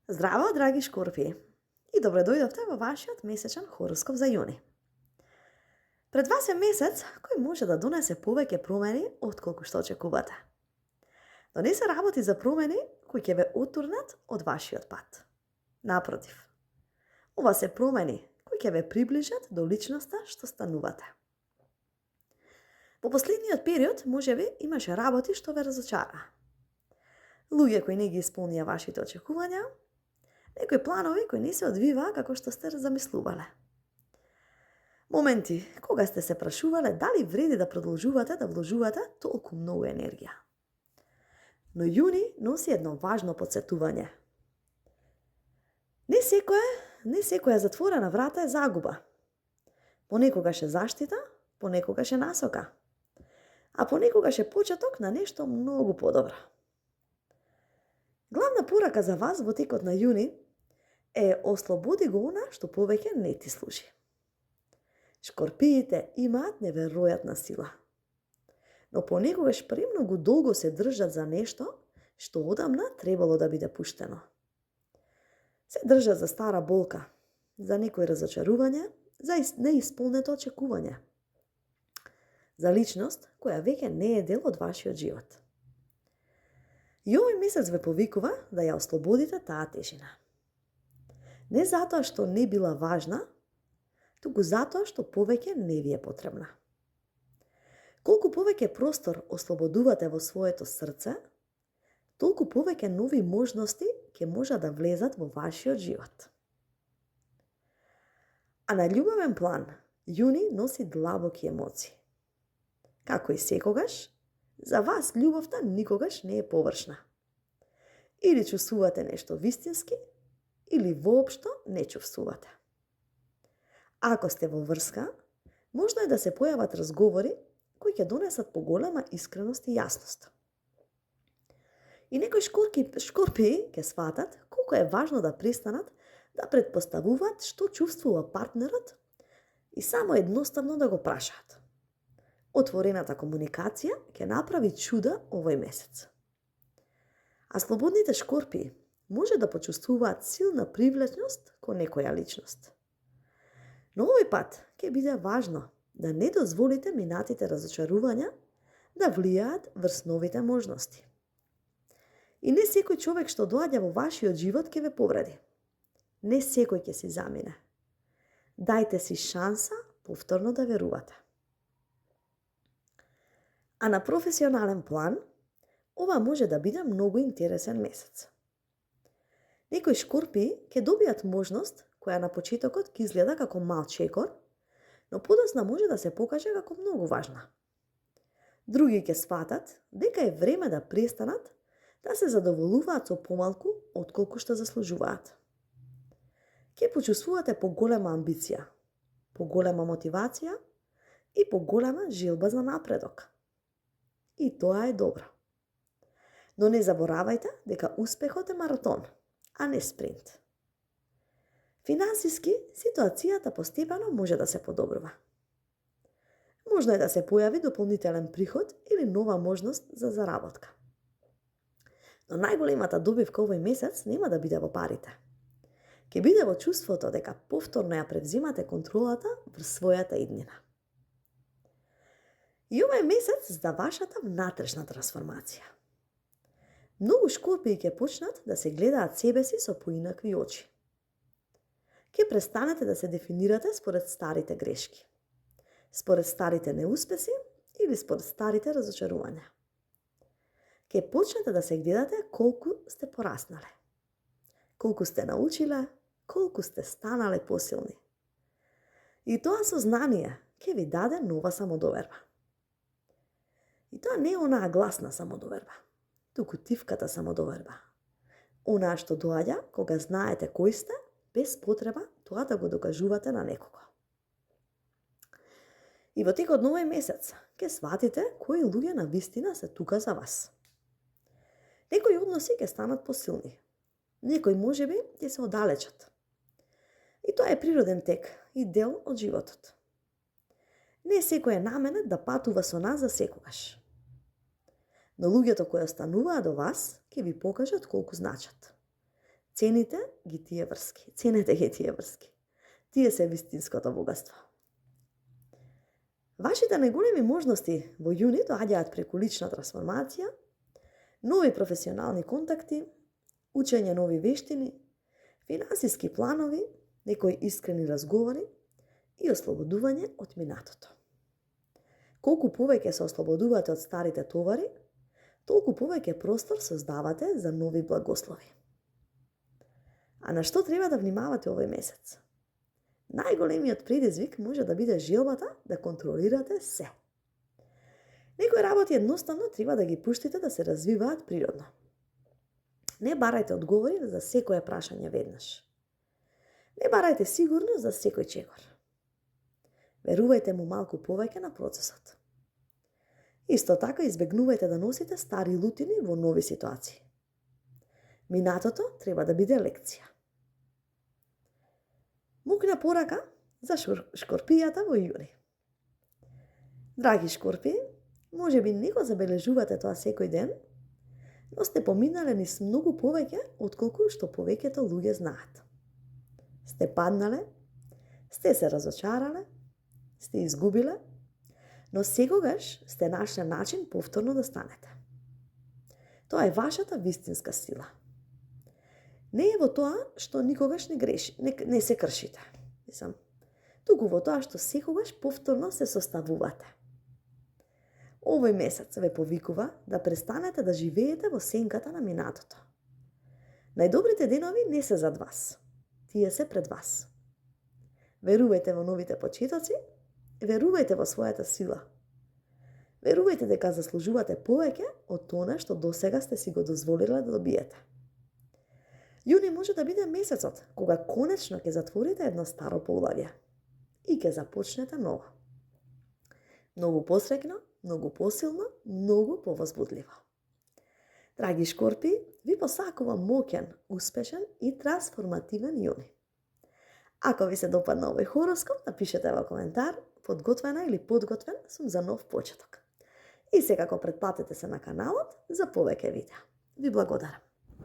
Здраво, драги шкорпии! И добре дојдовте во вашиот месечен хороскоп за јуни. Пред вас е месец кој може да донесе повеќе промени отколку што очекувате. Но не се работи за промени кои ќе ве отурнат од вашиот пат. Напротив, ова се промени кои ќе ве приближат до личноста што станувате. Во последниот период можеби имаше работи што ве разочара. Луѓе кои не ги исполнија вашите очекувања, некои планови кои не се одвиваа како што сте замислувале. Моменти кога сте се прашувале дали вреди да продолжувате да вложувате толку многу енергија. Но јуни носи едно важно потсетување. Не секоја затворена врата е загуба. Понекогаш е заштита, понекогаш е насока, а понекогаш е почеток на нешто многу подобро. Главна порака за вас во текот на јуни е ослободи го она што повеќе не ти служи. Шкорпиите имаат неверојатна сила, но понекогаш премногу долго се држат за нешто што одамна требало да биде пуштено. Се држат за стара болка, за некој разочарување, за неисполнето очекување, за личност која веќе не е дел од вашиот живот. И овој месец ве повикува да ја ослободите таа тежина. Не затоа што не била важна, туку затоа што повеќе не ви е потребна. Колку повеќе простор ослободувате во своето срце, толку повеќе нови можности ќе можат да влезат во вашиот живот. А на љубовен план, јуни носи длабоки емоции. Како и секогаш, за вас љубовта никогаш не е површна. Или чувствувате нешто вистински, или воопшто не чувствувате. Ако сте во врска, можно е да се појават разговори кои ќе донесат поголема искреност и јасност. И некои шкорпии ќе сватат колку е важно да престанат да претпоставуваат што чувствува партнерот и само едноставно да го прашаат. Отворената комуникација ќе направи чуда овој месец. А слободните шкорпии може да почувствуваат силна привлечност кон некоја личност. Но овој пат ќе биде важно да не дозволите минатите разочарувања да влијаат врз новите можности. И не секој човек што доаѓа во вашиот живот ќе ве повреди. Не секој ќе си замине. Дајте си шанса повторно да верувате. А на професионален план, ова може да биде многу интересен месец. Некои шкорпии ќе добијат можност која на почетокот ќе изгледа како мал чекор, но подоцна може да се покаже како многу важна. Други ќе сватат дека е време да престанат да се задоволуваат со помалку отколку што заслужуваат. Ќе почувствувате поголема амбиција, поголема мотивација и поголема желба за напредок. И тоа е добро. Но не заборавајте дека успехот е маратон, а не спринт. Финансиски, ситуацијата постепено може да се подобрува. Можно е да се појави дополнителен приход или нова можност за заработка. Но најголемата добивка овој месец нема да биде во парите. Ќе биде во чувството дека повторно ја превзимате контролата врз својата иднина. И ова е месец за вашата внатрешна трансформација. Многу шкорпии ќе почнат да се гледаат себе си со поинакви очи. Ќе престанете да се дефинирате според старите грешки, според старите неуспеси или според старите разочарувања. Ќе почнете да се гледате колку сте пораснале, колку сте научиле, колку сте станале посилни. И тоа сознание ќе ви даде нова самодоверба. И тоа не е онаа гласна самодоверба, туку тивката самодоверба. Онаа што доаѓа кога знаете кој сте, без потреба тоа да го докажувате на некого. И во текот на овој месец ќе сватите кои луѓе на вистина се тука за вас. Некои односи ќе станат посилни, некои можеби ќе се оддалечат. И тоа е природен тек и дел од животот. Не секој е наменет да патува со нас за секогаш. Но луѓето кои остануваат до вас ќе ви покажат колку значат. Ценете ги тие врски. Ценете ги тие врски. Тие се вистинското богатство. Вашите најголеми можности во јуни доаѓаат преку лична трансформација, нови професионални контакти, учење нови вештини, финансиски планови, некои искрени разговори и ослободување од минатото. Колку повеќе се ослободувате од старите товари, толку повеќе простор создавате за нови благослови. А на што треба да внимавате овој месец? Најголемиот предизвик може да биде желбата да контролирате се. Некои работи едноставно треба да ги пуштите да се развиваат природно. Не барајте одговори за секое прашање веднаш. Не барајте сигурност за секој чекор. Верувајте му малку повеќе на процесот. Исто така избегнувајте да носите стари лутини во нови ситуации. Минатото треба да биде лекција. Мокна порака за шкорпијата во јуни. Драги шкорпии, може би не го забележувате тоа секој ден, но сте поминале низ многу повеќе отколку што повеќето луѓе знаат. Сте паднале, сте се разочарале, сте изгубиле, но секогаш сте нашле начин повторно да станете. Тоа е вашата вистинска сила. Не е во тоа што никогаш не се кршите. Туку во тоа што секогаш повторно се составувате. Овој месец ве повикува да престанете да живеете во сенката на минатото. Најдобрите денови не се зад вас. Тие се пред вас. Верувајте во новите почетоци, верувајте во својата сила. Верувајте дека заслужувате повеќе од тоа што досега сте си го дозволиле да добиете. Јуни може да биде месецот кога конечно ќе затворите едно старо поглавје и ќе започнете ново. Многу посреќно, многу посилно, многу повозбудливо. Драги шкорпии, ви посакувам моќен, успешен и трансформативен јуни. Ако ви се допадна овој хороскоп, напишете во коментар, подготвена или подготвен сум за нов почеток. И секако претплатете се на каналот за повеќе видеа. Ви благодарам.